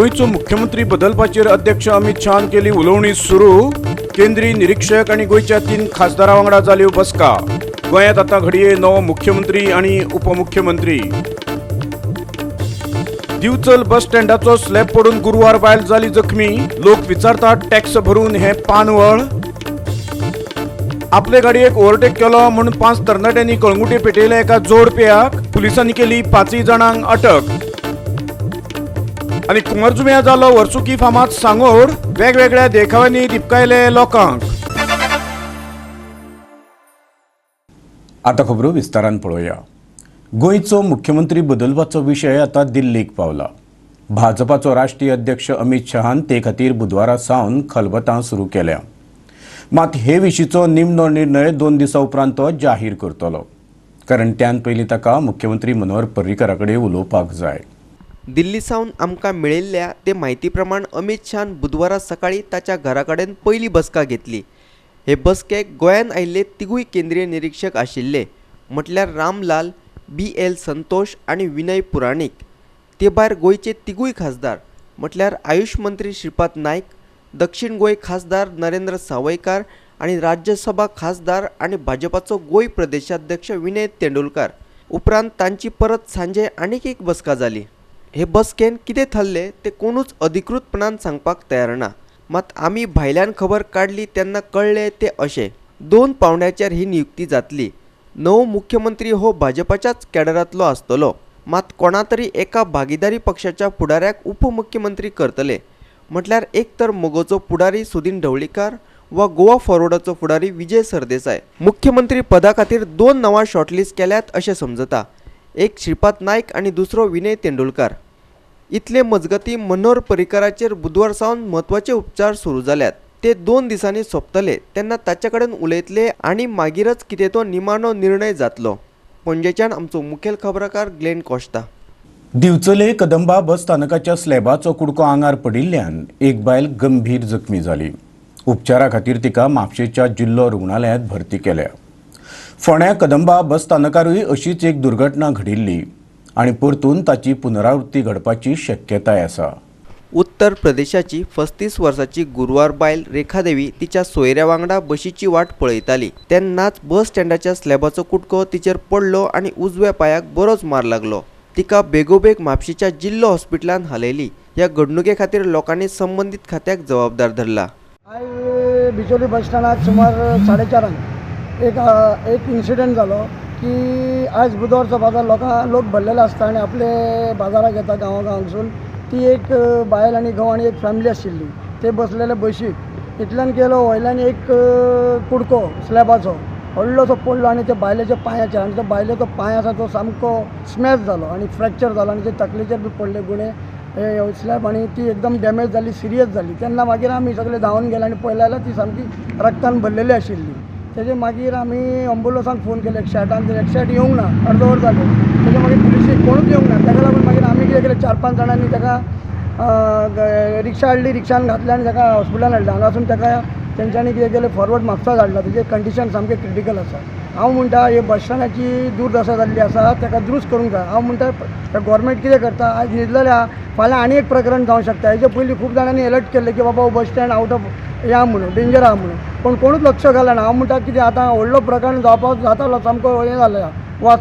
गोंयचो मुख्यमंत्री बदलपाचेर अध्यक्ष अमित शहान केली उलोवणी सुरू. केंद्रीय निरीक्षक आनी गोंयच्या 3 खासदारां वांगडा जाल्यो बसका. गोंयांत आतां घडये नवो मुख्यमंत्री आनी उपमुख्यमंत्री. दिवचल बस स्टँडाचो स्लॅब पडून गुरवार बायल जाली जखमी. लोक विचारतात टॅक्स भरून हें पानवळ. आपले गाडयेक ओव्हरटेक केलो म्हूण 5 तरणाट्यांनी कळंगुटे पेटयले एका जोडप्याक. पुलिसांनी केली 5 जाणांक अटक. आनी कुंभारजुव्यां जालो वर्सुकी फामाद सांगोड. वेगवेगळ्या देखाव्यांनी दिपकायले लोकांक. आतां खबरो विस्तारान पळोवया. गोंयचो मुख्यमंत्री बदलपाचो विशय आतां दिल्लीक पावला. भाजपाचो राष्ट्रीय अध्यक्ष अमित शहान ते खातीर बुधवारा सावन खलबतां सुरू केल्या. मात हे विशींचो निमणो निर्णय 2 दिसां उपरांत तो जाहीर करतलो, कारण त्यान पयलीं ताका मुख्यमंत्री मनोहर पर्रीकरा कडेन उलोवपाक जाय. दिल्ली सावन आमकां मेळिल्ल्या ते म्हायती प्रमाण अमित शहान बुधवारा सकाळीं ताच्या घरा कडेन पयली बसका घेतली. हे बसकेक गोंयांत आयिल्ले तिगूय केंद्रीय निरीक्षक आशिल्ले, म्हटल्यार रामलाल, BL Santosh आनी विनय पुराणीक. ते भायर गोंयचे तिगूय खासदार म्हटल्यार आयुष मंत्री श्रीपाद नायक, दक्षिण गोंय खासदार नरेंद्र सावयकार आनी राज्यसभा खासदार आनी भाजपाचो गोंय प्रदेशाध्यक्ष विनय तेंडुलकार. उपरांत तांची परत सांजे आनीक एक बसका जाली. हे बसकेन कितें थारलें तें कोणूच अधिकृतपणान सांगपाक तयार ना. मात आमी भायल्यान खबर काडली तेन्ना कळ्ळें तें अशें, 2 पावंड्याचेर ही नियुक्ती जातली. नवो मुख्यमंत्री हो भाजपाच्याच कॅडरांतलो आसतलो, मात कोणा तरी एका भागीदारी पक्षाच्या फुडाऱ्याक उपमुख्यमंत्री करतले. म्हटल्यार एक तर मगोचो फुडारी सुदिन ढवळीकार वा गोवा फॉरवर्डाचो फुडारी विजय सरदेसाय. मुख्यमंत्री पदा खातीर 2 नांवां शॉर्टलिस्ट केल्यात अशें समजता, एक श्रीपाद नायक आनी दुसरो विनय तेंडुलकार. इतले मजगतीं मनोहर पर्रीकाराचेर बुधवार सावन म्हत्वाचे उपचार सुरू जाल्यात. ते 2 दिसांनी सोंपतले तेन्ना ताचे कडेन उलयतले आनी मागीरच कितें तो निमाणो निर्णय जातलो. पणजेच्यान आमचो मुखेल खबराकार ग्लेन कोश्ता. दिवचले कदंबा बस स्थानकाच्या स्लॅबाचो कुडको आंगार पडिल्ल्यान एक बायल गंभीर जखमी जाली. उपचारा खातीर तिका म्हापशेच्या जिल्लो रुग्णालयांत भरती केल्या. फोंड्या कदंबा बस स्थानकारूय अशीच एक दुर्घटना घडिल्ली आनी परतून ताची पुनरावृत्ती घडपाची शक्यताय आसा. उत्तर प्रदेशाची 35 वर्साची गुरवार बायल रेखादेवी तिच्या सोयऱ्या वांगडा बशीची वाट पळयताली तेन्नाच बस स्टँडाच्या स्लॅबाचो कुटको तिचेर पडलो आनी उजव्या पांयाक बरोच मार लागलो. तिका बेगोबेग म्हापशेच्या जिल्लो हॉस्पिटलांत हालयली. ह्या घडणुके खातीर लोकांनी संबंदीत खात्याक जबाबदार धरला. आयज बिचोली बस स्टँडार सुमार 4:30 एक इन्सिडंट जालो की आयज बुधवारचो बाजार लोक भरलेले आसता आनी आपले बाजाराक येता गांवा गांवांसून. ती एक बायल आनी घोव आनी एक फॅमिली आशिल्ली. ते बसलेले बशीक. इतल्यान केलो वयल्यान एक कुडको स्लॅबाचो व्हडलोसो पडलो आनी त्या बायलेच्या पांयाचेर, आनी त्या बायलेचो पांय आसा तो सामको स्मॅश जालो आनी फ्रॅक्चर जालो आनी ते तकलेचेर बी पडले गुणे स्लॅब आनी ती एकदम डॅमेज जाली, सिरियस जाली. तेन्ना मागीर आमी सगळे धांवन गेले आनी पळयलें जाल्यार ती सामकी रक्तान भरलेली आशिल्ली. तेजे मागीर आमी अम्बुलंसाक फोन केले 108आन, 108 येवंक ना, अर्द वर जालें. तेजे मागीर पुलिसीक कोणूच येवंक ना. तेका लागून मागीर आमी कितें केलें, 4-5 जाणांनी तेका रिक्षा हाडली, रिक्षान घातले आनी तेका हॉस्पिटलान हाडलें. हांगासून तेका तेंच्यांनी कितें केलें, फॉरवर्ड म्हापसा धाडला. तेजें कंडिशन सामकें क्रिटिकल आसा. हांव म्हणटा हे बस स्टँडाची दुर्दशा जाल्ली आसा, तेका दुरुस्त करूंक जाय. हांव म्हणटा गोवोरमेंट कितें करता, आयज न्हिदलेलें आहा, फाल्यां आनी एक प्रकरण जावंक शकता. हेजे पयलीं खूब जाणांनी एलर्ट केल्लें की बाबा हो बस स्टँड आवट ऑफ हे आहा म्हणून, डेंजर आहा म्हणून, पूण कोणूच लक्ष घालना. हांव म्हणटा कितें आतां व्हडलो प्रकरण जावपाक जातालो, सामको हें जालें, वास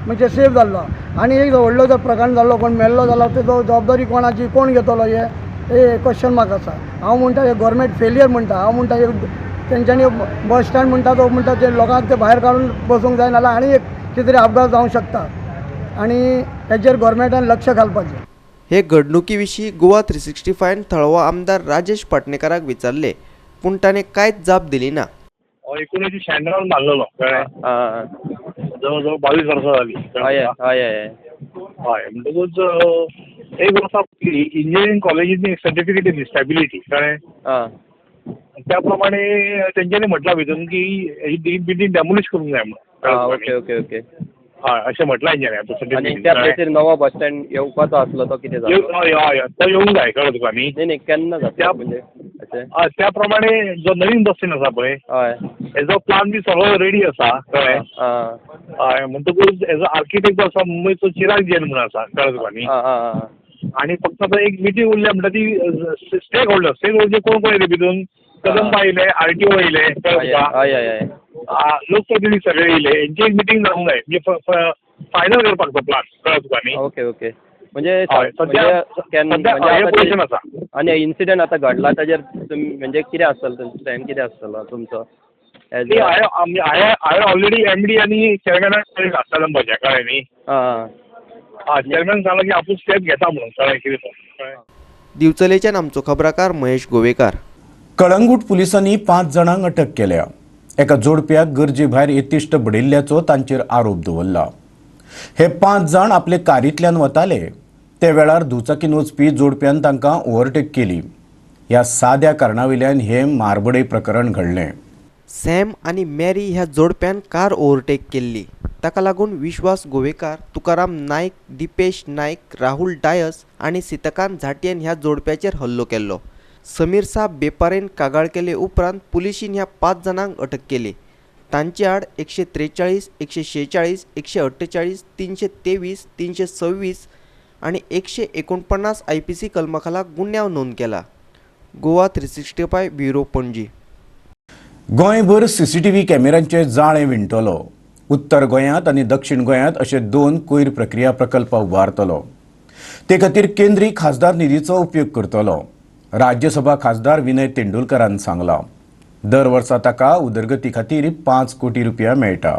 म्हणजे सेफ जाल्लो. आनी एक व्हडलो जर प्रकरण जाल्लो, कोण मेल्लो जाल्यार तेजो जबाबदारी कोणाची, कोण घेतलो, हे क्वेश्चन मार्क आसा. हांव म्हणटा हे गोवोरमेंट फेलियर म्हणटा. हांव म्हणटा हे तेंच्यांनी बस स्टँड म्हणटा तो म्हणटा ते लोकांक ते भायर काडून बसूंक जाय, नाल्यार आनी एक कितें तरी अपघात जावंक शकता आनी हेचेर गोवोरमेंटान लक्ष घालपाचें. हे घडणुके विशीं गोवा 365 थळावो आमदार राजेश पाटणेकाराक विचारले, पूण ताणें कांयच जाप दिली ना. 1996 बांदलेलो, कळ्ळें, जवळ जवळ 22 वर्सां जालीं. हय हय हय हय. म्हणटकूच एक वर्सा पयलीं इंजिनियरींग कॉलेजींनी एक सर्टिफिकेट दिली स्टॅबिलिटी, कळ्ळें. त्या प्रमाणे तेंच्यांनी म्हटलां भितून की ही बिल्डींग डॅमोलिश करूंक जाय म्हणून. Okay okay okay. हय, अशें म्हटलां इंजिनियरान. आनी त्या प्लेसीर नवो बस स्टँड येवपाचो आसलो तो कितें जालो? हय हय, तो येवंक जाय, कळ्ळें तुका न्ही? न्ही न्ही, केन्ना जातलो म्हणजे अशें? हय, त्या प्रमाणे जो नवीन बस स्टँड आसा पळय, हय, हेजो प्लान बी सगळो रेडी आसा, कळ्ळें. हय, म्हणटकूच हेजो आर्किटेक्ट जो आसा मुंबयचो चिराग जैन म्हणून आसा, कळ्ळें तुका न्ही? आनी फक्त आतां एक मिटींग उरल्या म्हणटा ती स्टेक होल्डर कोण कोण येयले भितून कदंबा येयले आर.टी.ओ येयले कळ्ळें तुका हय हय हय लोकप्रतिनिधी सगळे येयले हेंची एक मिटींग जावंक जाय म्हणजे फायनल करपाक तो प्लान कळ्ळें तुका न्ही. ओके ओके म्हणजे सद्या हें पोजिशन आसा. आनी इन्सिडंट आतां घडला ताजेर तुमी म्हणजे कितें आसतलें तुमचो स्टँड कितें आसतलो तुमचो? हांवें ऑलरेडी एम.डी आनी चेअरमॅनाक कळयलां कदंबाच्या कळ्ळें न्ही. आं चेअरमॅन सांगलां की आपूण स्टेप घेता म्हणून कळ्ळें कितें तो कळ्ळें. दिवचलेच्यान आमचो खबराकार महेश गोवेकार. कळंगूट पुलिसांनी 5 जाणांक अटक केल्या. एका जोडप्याक गरजे भायर येतिश्ट बडयिल्ल्याचो तांचेर आरोप दवरला. हे 5 जाण आपले कारींतल्यान वताले ते वेळार दुचाकीन वचपी जोडप्यान तांकां ओव्हरटेक केली. ह्या साद्या कारणावयल्यान हें मारबडय प्रकरण घडलें. सॅम आनी मॅरी ह्या जोडप्यान कार ओव्हरटेक केल्ली. ताका लागून विश्वास गोवेकार, तुकाराम नायक, दिपेश नायक, राहुल डायस आनी सीताकांत झांट्येन ह्या जोडप्याचेर हल्लो केल्लो. समीर साब बेपारेन कागाळ केले उपरांत पुलिशीन ह्या 5 जाणांक अटक केली. तांचे आड 143, 146, 148, 323, 326 आनी 149 IPC कलमा खाला गुन्यांव नोंद केला. गोवा 365 ब्युरो, पणजी. गोंयभर CCTV कॅमेऱ्यांचे जाळें विणटलो. उत्तर गोंयांत आनी दक्षिण गोंयांत अशे 2 कोयर प्रक्रिया प्रकल्प उबारतलो. ते खातीर केंद्रीय खासदार निधीचो उपयोग करतलो. राज्यसभा खासदार विनय तेंडुलकरान सांगलां. दर वर्सा ताका उदरगती खातीर 5 कोटी रुपया मेळटा.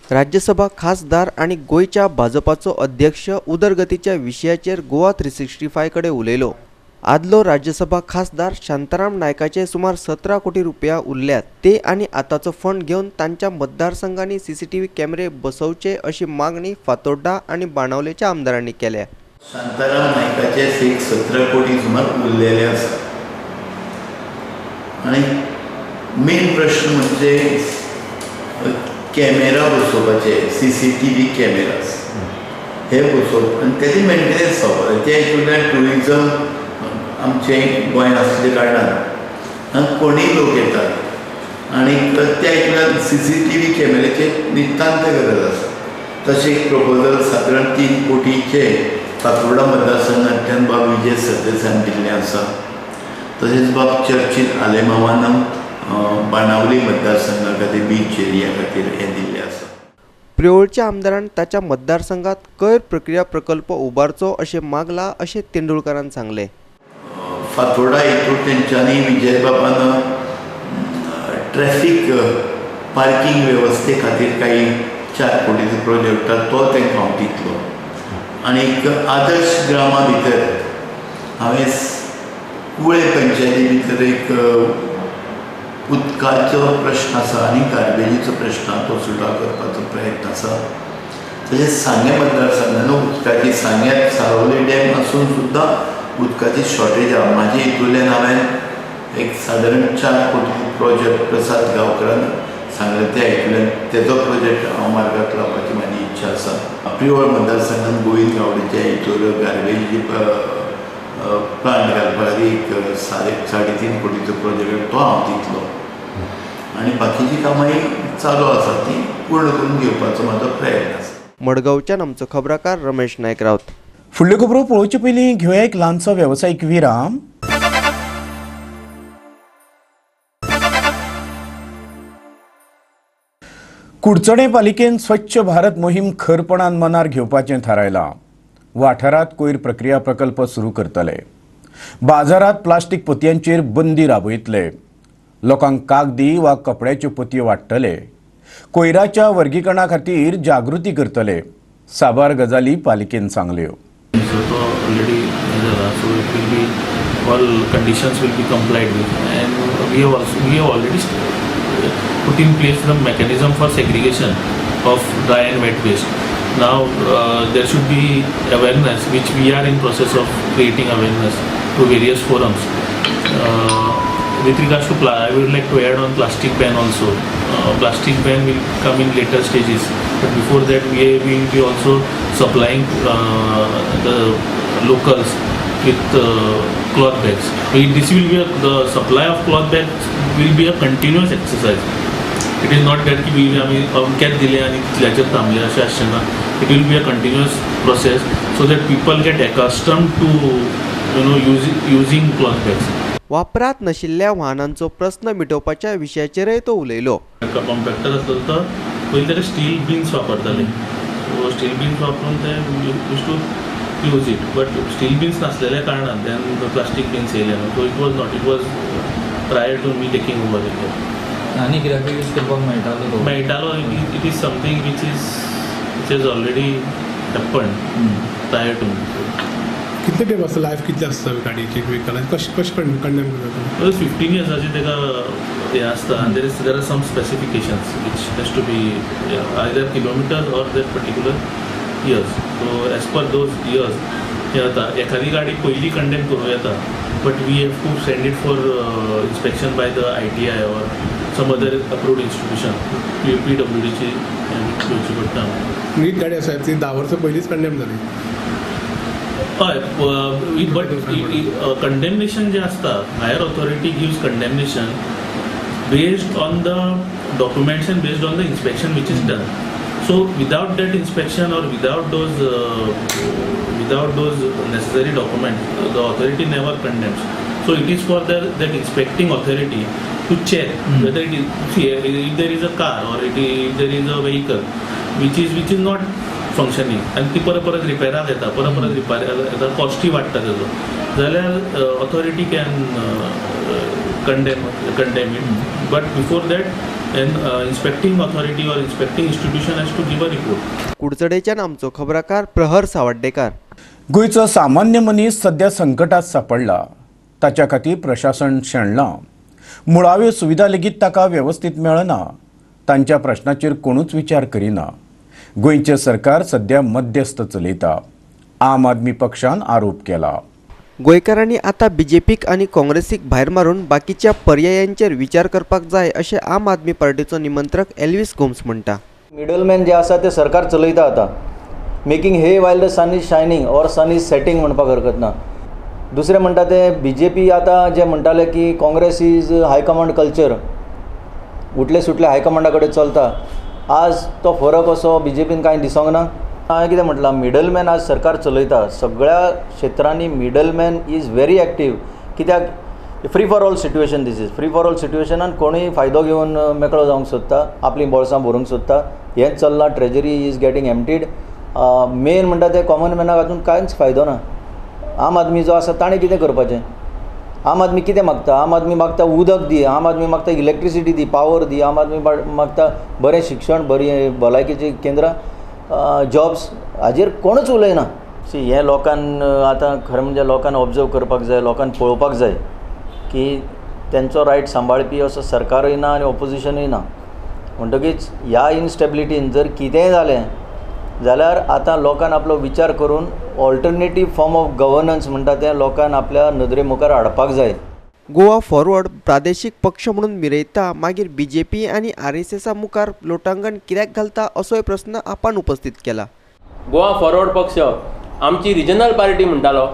राज्यसभा खासदार आनी गोंयच्या भाजपाचो अध्यक्ष उदरगतीच्या विशयाचेर गोवा 365 कडेन उलयलो. आदलो राज्यसभा खासदार शांताराम नायकाचे सुमार 17 कोटी रुपया उरल्यात. ते आनी आतांचो फंड घेवन तांच्या मतदारसंघांनी CCTV कॅमेरे बसोवचे अशी मागणी फातोड्डा आनी बाणावलेच्या आमदारांनी केल्या. शांताराम नायकाचे 17 कोटी सुमार उरलेले आसा आनी मेन प्रश्न म्हणजे कॅमेरा बसोवपाचे CCTV cameras हे बसोवप आनी तेजे मेंटेनन्स जावपाक ते हितूंतल्यान ट्युरिजम आमचें गोंयांत आसले कारणान हांगा कोणूय लोक येतात आनी त्या हितूंतल्यान CCTV कॅमेऱ्याची नितांत गरज आसा. तशें एक प्रपोजल सादारण 3 कोटीचे फातोर्डा मतदारसंघांतल्यान बाब विजय सरदेसायान दिल्लें आसा. तशेंच बाब चर्चील आलेमावान बाणावली मतदारसंघा खातीर बीच एरिया खातीर हें दिल्लें आसा. प्रियोळच्या आमदारान ताच्या मतदारसंघात कोयर प्रक्रिया प्रकल्प उबारचो अशें मागलां अशें तेंडुलकारान सांगलें. फातोर्डा हितून तेंच्यांनी विजय बाबान ट्रॅफीक पार्कींग वेवस्थे खातीर काही 4 कोटीचो प्रोजेक्ट तो तांकां हांव दितलो. आनीक आदर्श ग्रामा भितर हांवें कुळे पंचायती भितर एक उदकाचो प्रश्न आसा आनी गार्बेजीचो प्रश्न आसा तो सुटाव करपाचो प्रयत्न आसा. तशेंच सांगें मतदारसंघान उदकाची सांग्यात साळोली डॅम आसून सुद्दां उदकाची शॉर्टेज आसा. म्हाजे हितूंतल्यान हांवें एक सादारण 4 कोटी प्रोजेक्ट प्रसाद गांवकरान सांगलें त्या हितूंतल्यान तेजो प्रोजेक्ट हांव मार्गाक लावपाची म्हाजी इच्छा आसा. प्रियोळ मतदारसंघान गोविंद गावडेच्या हितूर गार्बेज प्लांट घालपा खातीर एक 3.5 कोटीचो प्रोजेक्ट तो हांव दितलो आनी बाकीची कामांय चालू आसा ती पूर्ण करून घेवपाचो म्हाजो प्रयत्न आसा. मडगांवच्यान आमचो खबराकार रमेश नायक रावत. फुडल्यो खबरो पळोवचे पयलीं घेवया एक ल्हानसो वेवसायीक विराम. कुडचडें पालिकेन स्वच्छ भारत मोहीम खरपणान मनार घेवपाचें थारायलां. वाठारांत कोयर प्रक्रिया प्रकल्प सुरू करतले. बाजारांत प्लास्टीक पोतयांचेर बंदी राबयतले. लोकांक कागदी वा कपड्याच्यो पोतयो वांट्टले. कोयराच्या वर्गीकरणा खातीर जागृती करतले. साबार गजाली पालिकेन सांगल्यो. Already so it will be all conditions will be complied with and we have already put in place the mechanism for segregation of dry and wet waste. Now there should be awareness, which we are in process of creating awareness to various forums. With regards to I would like to add on plastic ban also. Plastic ban will come in later stages, but before that we will be also supplying the locals with cloth bags. This will be the supply of cloth bags will be a continuous exercise. It is not that की आमी अमक्याच दिले आनी तितल्याचेर थांबले अशें आसचें ना. It will be a continuous process so that people get accustomed to using cloth bags. वापरात नाशिल्ल्या वाहनांचो प्रस्न मिटोवपाच्या विशयाचेरय तो उलयलो. कॉम्पॅक्टर आसलो तो पयलीं ताका स्टील बिन्स वापरताले. सो स्टील बिन्स वापरून ते use to use it, but steel bins नासलेल्या कारणान then plastic beans येयले न्हू. So it was not, it was prior to me taking over it. आनी कित्याकूय यूज करपाक मेळटालो तो? मेळटालो. It is something which is already happen prior to me. कितले तेंप आसता लायफ कितली आसता गाडयेची व्हेकलाची कशें कशें कंडेम करता? 15 इयर्साची ताका हें आसता आनी there are some specifications which has to be either kilometre or that particular years. So as per those years हें जाता. एखादी गाडी पयली कंडेम करूं येता, but we have to send it for inspection by the ITI or some other approved institution. PWDची घेवची पडटा. नीट गाडी आसा ती 10 वर्सां पयलींच कंडेम जाली. हय, बट कंडेमनेशन जें आसता, higher authority gives condemnation based on the documents and based on the inspection which is done. So without that inspection or without those necessary documents, the authority never condemns. So it is for that inspecting authority to check whether it is, see, if there is a car or if there is a vehicle which is not functioning आनी ती परत परत रिपेराक येता, परत परत रिपेराक येता, कॉस्टूय वाडटा तेजो, जाल्यार authority can condemn it. But before that an inspecting authority or inspecting institution has to give a report. कुडचडेच्यान आमचो खबराकार प्रहर सावड्डेकार. गोंयचो सामान्य मनीस सध्या संकटात सापडला. ताच्या खातीर प्रशासन शेणलां. मुळाव्यो सुविधा लेगीत ताका वेवस्थीत मेळना. तांच्या प्रश्नाचेर कोणूच विचार करिना. गोंयचें सरकार सध्या मध्यस्थ चलयता. आम आदमी पक्षान आरोप केला. गोंयकारांनी आतां बीजेपीक आनी काँग्रेसीक भायर मारून बाकीच्या पर्यायांचेर विचार करपाक जाय अशें आम आदमी पार्टीचो निमंत्रक एल्विस गोम्स म्हणटा. मिडलमॅन जे आसा ते सरकार चलयता आतां. Making hay while the sun is shining or sun is setting म्हणपाक हरकत ना. दुसरें म्हणटा ते बीजेपी आतां जे म्हणटाले की Congress is high command culture, उठले सुटले हायकमांडा कडेन चलता, आज तो फरक असो बीजेपीन कांय दिसोंक ना. हांवें कितें म्हटलां, मिडलमॅन आज सरकार चलयता सगळ्या क्षेत्रांनी. Middleman is very active. कित्याक free for all situation, this is free for all सिट्युएशनान कोणूय फायदो घेवन मेकळो जावंक सोदता, आपलीं बोल्सां भरूंक सोदता. हेंच चल्लां. Treasury is getting emptied. Main म्हणटा ते कॉमन मॅनाक हातूंत कांयच फायदो ना. आम आदमी जो आसा ताणें कितें करपाचें? आम आदमी कितें मागता? आम आदमी मागता उदक दी, आम आदमी मागता इलेक्ट्रिसिटी दी, पावर दी, आम आदमी मागता बरें शिक्षण, बरी भलायकेचीं केंद्रां, जॉब्स. हाजेर कोणूच उलयना. सी, हें लोकान आतां खरें म्हणजे लोकान ऑब्जर्व करपाक जाय, लोकान पळोवपाक जाय की तेंचो रायट सांबाळपी असो सरकारूय ना आनी ऑपोजिशनूय ना. म्हणटकीच ह्या इनस्टेबिलिटीन जर कितेंय जालें जाल्यार आतां लोकान आपलो विचार करून ऑल्टरनेटीव फॉर्म ऑफ गवर्नन्स म्हणटा तें लोकान आपल्या नदरे मुखार हाडपाक जाय. गोवा फॉरवर्ड प्रादेशीक पक्ष म्हणून मिरयता, मागीर बीजेपी आनी आरएसएसा मुखार लोटांगण कित्याक घालता असोय प्रस्न आपान उपस्थित केला. गोवा फॉरवर्ड पक्ष आमची रिजनल पार्टी म्हणटालो,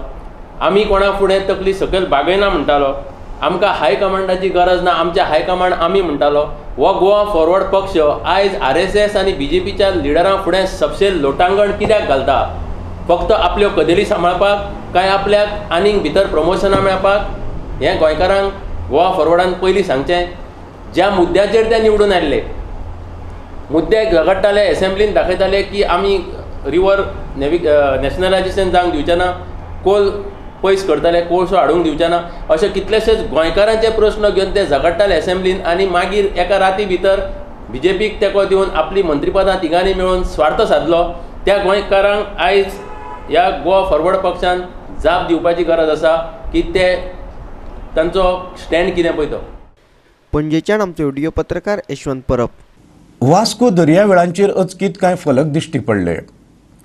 आमी कोणा फुडें तकली सकयल बागयना म्हणटालो, आमकां हायकमांडाची गरज ना, आमच्या हायकमांड आमी म्हणटालो. हो गोवा फॉरवर्ड पक्ष आयज आरएसएस आनी बीजेपीच्या लिडरां फुडें सबसे लोटांगण कित्याक घालता? फक्त आपल्यो कदेली सांबाळपाक काय आपल्याक आनीक भितर प्रमोशनां मेळपाक? हें गोंयकारांक गोवा फॉरवर्डान पयलीं सांगचें. ज्या मुद्द्याचेर ते निवडून आयिल्ले, मुद्दे झगडटाले, एसेंब्लीन दाखयताले की आमी रिवर नॅशनलायजेशन जावंक दिवचे ना, कोल पयस करताले, कोळसो हाडूंक दिवचे ना, अशे कितलेशेच गोंयकारांचे प्रस्न घेवन ते झगडटाले एसेंब्लीन. आनी मागीर एका राती भितर बीजेपीक तेंको दिवन आपली मंत्रीपदां तिगांनी मेळून स्वार्थ सादलो. त्या गोंयकारांक आयज ह्या गोवा फॉरवर्ड पक्षान जाप दिवपाची गरज आसा की ते तांचो स्टँड कितें पळय तो. पणजेच्यान आमचो व्हिडिओ पत्रकार यशवंत परब. वास्को दर्यावेळांचेर अचकीत कांय फलक दिश्टी पडले.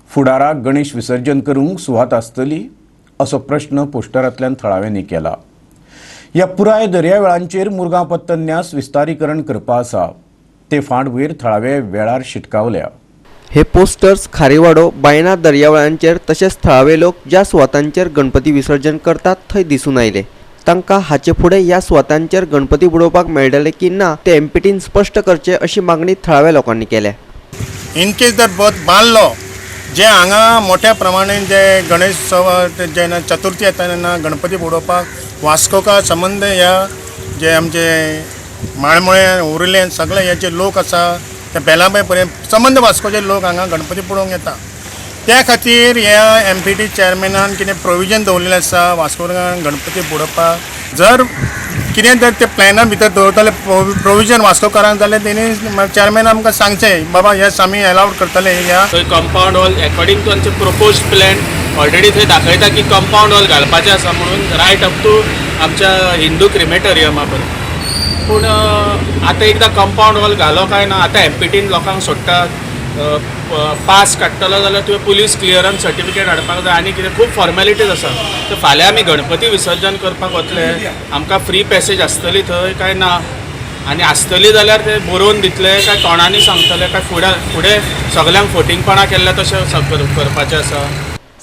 फुडाराक गणेश विसर्जन करूंक सुवात आसतली असो प्रश्न पोस्टरांतल्यान थळाव्यांनी केला. ह्या पुराय दर्यावेळांचेर मुरगांव पत्तन न्यास विस्तारीकरण करपा आसा. ते फाटभूंयेर थळावे वेळार शिटकावल्या. हे पोस्टर्स खारीवाडो, बायणा दर्यावेळांचेर तशेंच थळावे लोक ज्या सुवातांचेर गणपती विसर्जन करतात थंय दिसून आयले. तांकां हाचे फुडें ह्या सुवातांचेर गणपती बुडोवपाक मेळटले की ना ते एमपीटीन स्पश्ट करचे अशी मागणी थळाव्या लोकांनी केल्या. इनकेस जर बर्थ बांदलो जे हांगा मोठ्या प्रमाणे जे गणेश उत्सव जेन्ना चतुर्थी येता तेन्ना गणपती बुडोवपाक वास्कोका संबंद ह्या जे आमचे माळमळे उरले सगळे हे जे लोक आसा ते बेलाबाय पर्यंत संबंद वास्कोचे लोक हांगा गणपती पळोवंक येता. त्या खातीर ह्या एमपीटी चेअरमॅनान कितें प्रोविजन दवरलेलें आसा वास्कोकार गणपती बुडोवपाक. जर कितें जर ते प्लॅना भितर दवरतले प्रोविजन वास्कोकारांक जाल्यार तेणी चेअरमॅन आमकां सांगचें बाबा येस आमी एलावड करतले. ह्या थंय कंपावंड वॉल एकॉर्डिंग टू आमचे प्रपोज प्लॅन ऑलरेडी थंय दाखयता की कंपावंड वॉल घालपाचें आसा म्हणून रायट अप टू आमच्या हिंदू क्रिमेटोरियमा पर्यंत. पूण आतां एकदां कंपावंड वॉल घालो काय ना आतां एमपीटीन लोकांक सोडटा. पास काडटलो जाल्यार तुवें पुलीस क्लियरन्स सर्टिफिकेट हाडपाक जाय आनी कितें खूब फॉर्मेलिटीज आसा. तर फाल्यां आमी गणपती विसर्जन करपाक वतले, आमकां फ्री पॅसेज आसतली थंय काय ना, आनी आसतली जाल्यार ते बरोवन दितले काय तोंडांनी सांगतले काय फुडें फुडें सगल्यांक फोटिंगपणां केल्लें तशें करपाचें आसा.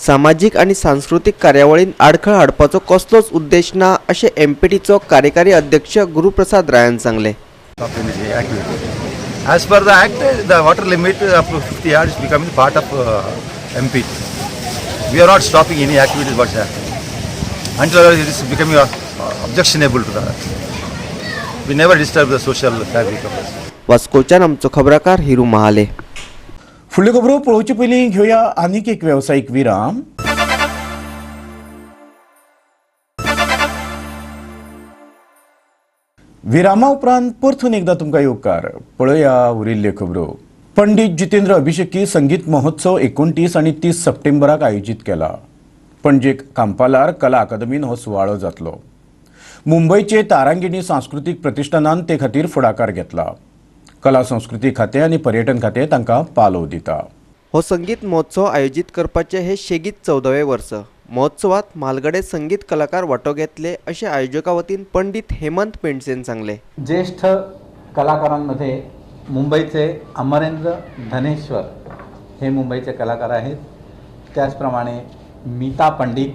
सामाजीक आनी सांस्कृतीक कार्यावळींत आडखळ हाडपाचो कसलोच उद्देश ना अशें एमपीटीचो कार्यकारी अध्यक्ष गुरुप्रसाद रायान सांगलें. As per the act, the water limit up to 50 yards is becoming part of MPT. We are not stopping any activities what's happening until it is becoming objectionable to the. We never disturb the social fabric of us. वास्कोच्यान आमचो खबराकार हिरू महाले. फुडल्यो खबरो पळोवचे पयलीं घेवया आनीक एक वेवसायीक विराम. विरामा उपरांत परतून एकदा तुमकां येवकार. पळया उरिल्ल्यो खबरो. पंडित जितेंद्र अभिषेकी संगीत महोत्सव 29 आनी 30 सप्टेंबराक आयोजीत केला. पणजे कांपालार कला अकादमीन हो सुवाळो जातलो. मुंबयचे तारांगिणी सांस्कृतीक प्रतिष्ठानान ते खातीर फुडाकार घेतला. कला संस्कृती खातें आनी पर्यटन खातें तांकां पालव दिता. हो संगीत महोत्सव आयोजीत करपाचें हे शेगीत 14वें वर्स. महोत्सवात म्हालगडे संगीत कलाकार वांटो घेतले अशें आयोजका वतीन पंडित हेमंत पेंडसेन सांगले. ज्येष्ठ कलाकारांमध्ये मुंबईचे अमरेंद्र धनेश्वर हे मुंबईचे कलाकार आहेत. त्याचप्रमाणे मीता पंडित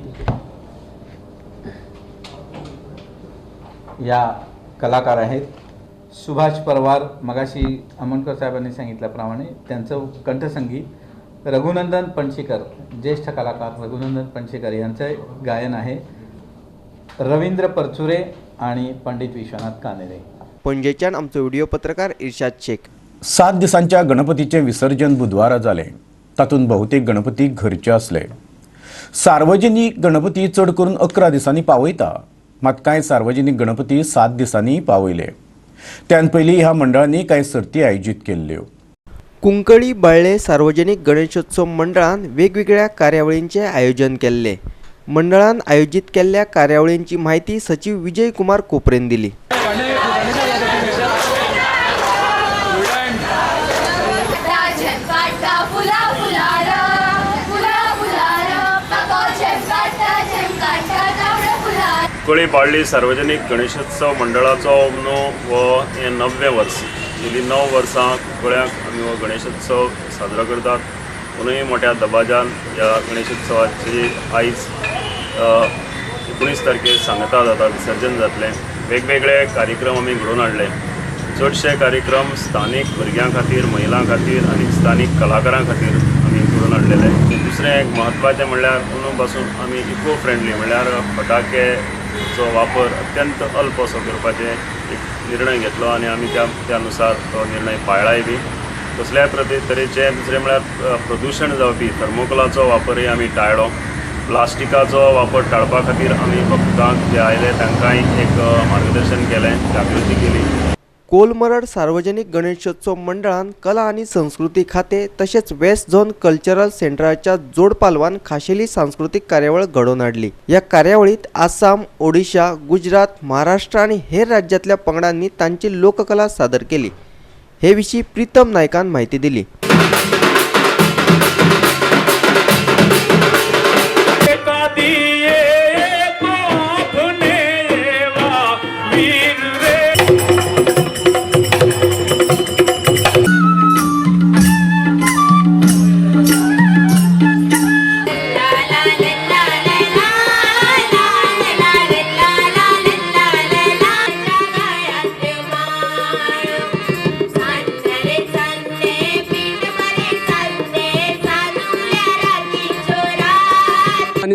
या कलाकार आहेत. सुभाष परवार मगाशी आमोणकर साहेबांनी सांगितल्याप्रमाणे त्यांचं कंठसंगीत, रघुनंदन पणशीकर ज्येष्ठ कलाकार रघुनंदन पणशीकर यांचं गायन आहे, रवींद्र परचुरे आणि पंडित विश्वनाथ कानेरे. पणजेच्यान आमचो व्हिडिओ पत्रकार इर्शाद शेख. 7 दिसांच्या गणपतीचें विसर्जन बुधवारा जालें. तातूंत बहुतेक गणपती घरचे आसले. सार्वजनीक गणपती चड करून 11 दिसांनी पावयता, मात कांय सार्वजनीक गणपती 7 दिसांनी पावयले. त्यान पयलीं ह्या मंडळांनी कांय सर्ती आयोजीत केल्ल्यो. कुंकळी बाळ्ळे सार्वजनीक गणेशोत्सव मंडळान वेगवेगळ्या कार्यावळींचें आयोजन केल्लें. मंडळान आयोजीत केल्ल्या कार्यावळींची म्हायती सचीव विजय कुमार कोपरेन दिली. कुंकळी बाळ्ळी सार्वजनीक गणेशोत्सव मंडळाचो न्हू हो हें 9वें वर्स. गेलीं 9 वर्सां कुंकळ्याक आमी हो गणेशोत्सव साजरो करतात. पुनूय मोठ्या दबाज्यान ह्या गणेशोत्सवाची आयज 19 तारखेर सांगता जाता, विसर्जन जातलें. वेगवेगळे कार्यक्रम आमी घडोवन हाडले. चडशे कार्यक्रम स्थानीक भुरग्यां खातीर, महिलां खातीर आनी स्थानीक कलाकारां खातीर आमी घडोवन हाडलेले. दुसरें एक म्हत्वाचें म्हणल्यार अंदू पासून आमी इको फ्रेंडली म्हणल्यार फटाकेचो वापर अत्यंत अल्प असो करपाचें एक निर्णय घेतलो आनी आमी त्या नुसार तो निर्णय पाळ्ळाय बी. कसल्याय तरेचें दुसरें म्हळ्यार प्रदुशण जावपी थर्मोकोलाचो वापरूय आमी टाळ्ळो. प्लास्टिकाचो वापर टाळपा खातीर आमी भक्तांक जे आयले तांकांय एक मार्गदर्शन केलें, जागृती केली. कोलमरड सार्वजनीक गणेशोत्सव मंडळान कला आनी संस्कृती खातें तशेंच वेस्ट झोन कल्चरल सेंटराच्या जोडपालवान खाशेली सांस्कृतीक कार्यावळ घडोवन हाडली. ह्या कार्यावळींत आसाम, ओडिशा, गुजरात, महाराष्ट्र आनी हेर राज्यांतल्या पंगडांनी तांची लोककला सादर केली. हे विशीं प्रीतम नायकान म्हायती दिली.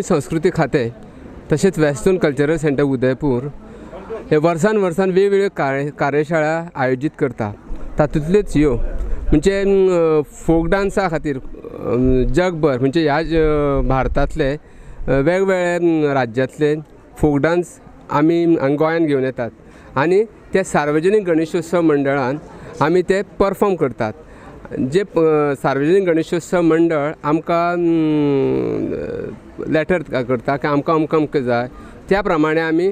संस्कृती खातें तशेंच वेस्टर्न कल्चरल सेंटर उदयपूर हे वर्सान वर्सान वेगवेगळ्यो कार्यशाळा आयोजीत करता. तातूंतल्योच ह्यो म्हणजे फोक डान्सा खातीर जगभर म्हणजे ह्या भारतांतले वेगवेगळ्या राज्यांतले फोक डान्स आमी गोंयांत घेवन येतात आनी ते सार्वजनीक गणेशोत्सव मंडळान आमी ते परफॉर्म करतात. जे सार्वजनीक गणेशोत्सव मंडळ आमकां लेटर करता की आमकां अमकां अमकां जाय, त्या प्रमाणे आमी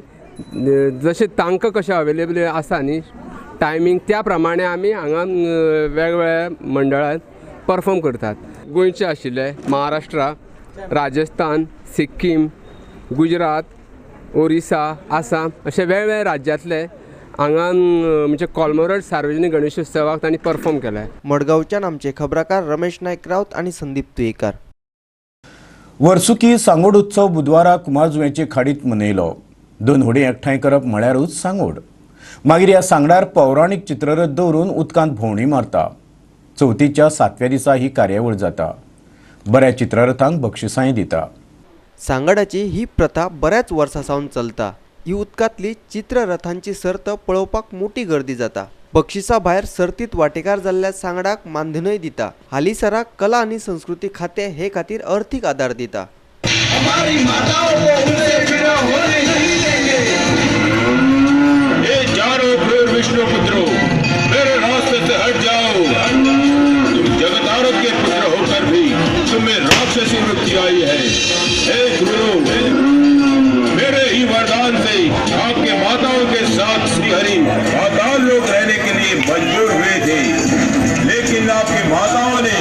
जशें तांकां कशें अवेलेबल आसा न्ही टायमींग त्या प्रमाणे आमी हांगा वेगवेगळ्या मंडळांत परफॉर्म करतात. गोंयचे आशिल्ले महाराष्ट्रा, राजस्थान, सिक्कीम, गुजरात, ओरिसा, आसाम अशे वेगवेगळ्या राज्यांतले हांगा म्हणजे कोलमोरड सार्वजनीक गणेशोत्सवाक तांणी परफॉर्म केले. मडगांवच्यान आमचे खबराकार रमेश नायक राऊत आनी संदीप तुयेकार. वर्सुकी सांगोड उत्सव बुधवारा कुमारजुंवेचे खाडीत मनयलो. दोन होडी एकठांय करप म्हळ्यारूच सांगोड. मागीर ह्या सांगडार पौराणीक चित्ररथ दवरून उदकांत भोंवडी मारता. चवथीच्या 7व्या दिसा ही कार्यावळ जाता. बऱ्या चित्ररथांक बक्षिसांय दिता. सांगडाची ही प्रथा बऱ्याच वर्सां सावन चलता. ही उदकांतली चित्ररथांची सर्त पळोवपाक मोठी गर्दी जाता. बक्षिसा भायर सर्तीत वांटेकार जाल्ल्या सांगडाक मानधनय दिता. हालींसराक कला आनी संस्कृती खातें हे खातीर अर्थीक आदार दिता. मेरे ही वरदान से आपके माताओं के साथ श्रीहरि पाताल लोक रहने के लिए मजबूर हुए थे, लेकिन आपकी माताओं ने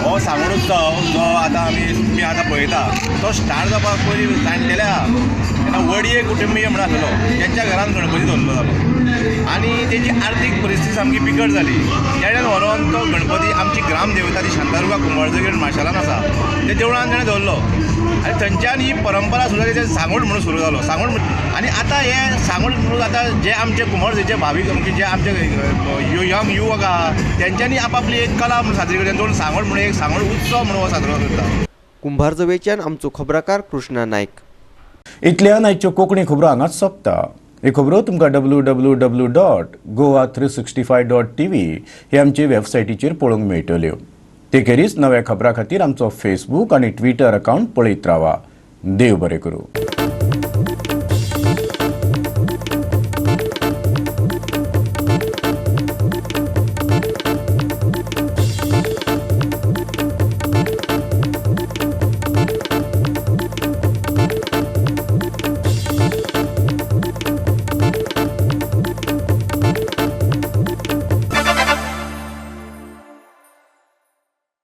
हो सांगोड उत्सव जो आतां आमी तुमी आतां पळयता तो स्टार्ट जावपाक पयलीं जाणटेले आहा तेन्ना वडये कुटुंबीय म्हणून आसलो तेंच्या घरान गणपती दवरलो जालो आनी तेजी आर्थीक परिस्थिती सामकी बिकट जाली. तेणेन व्हरोन तो गणपती आमची ग्रामदेवता ती शांतादुर्गा कुंभारजुवें मार्शेलान आसा त्या देवळान तेणें दवरलो आनी थंयच्यान ही परंपरा सुरू जाली. सांगोड म्हणून सुरू जालो सांगोड. आनी आतां हे सांगोड म्हणून आतां जे आमचे कुंभारजुवेचे भावीक म्हणजे जे आमचे यंग युवक आहा तेंच्यांनी आपापली एक कला म्हणून सादरी करता. दोन सांगोड म्हणून एक सांगोड उत्सव म्हणून हो साजरो करता. कुंभारजुवेच्यान आमचो खबराकार कृष्णा नायक. इतल्यान आयच्यो कोंकणी खबरो हांगाच सोंपता. ही खबरो तुमकां www.goa365.tv हे आमचे वेबसायटीचेर पळोवंक मेळटल्यो. ते खेरीज नव्या खबरां खातीर आमचो फेसबूक आनी ट्विटर अकावंट पळयत रावा. देव बरें करूं.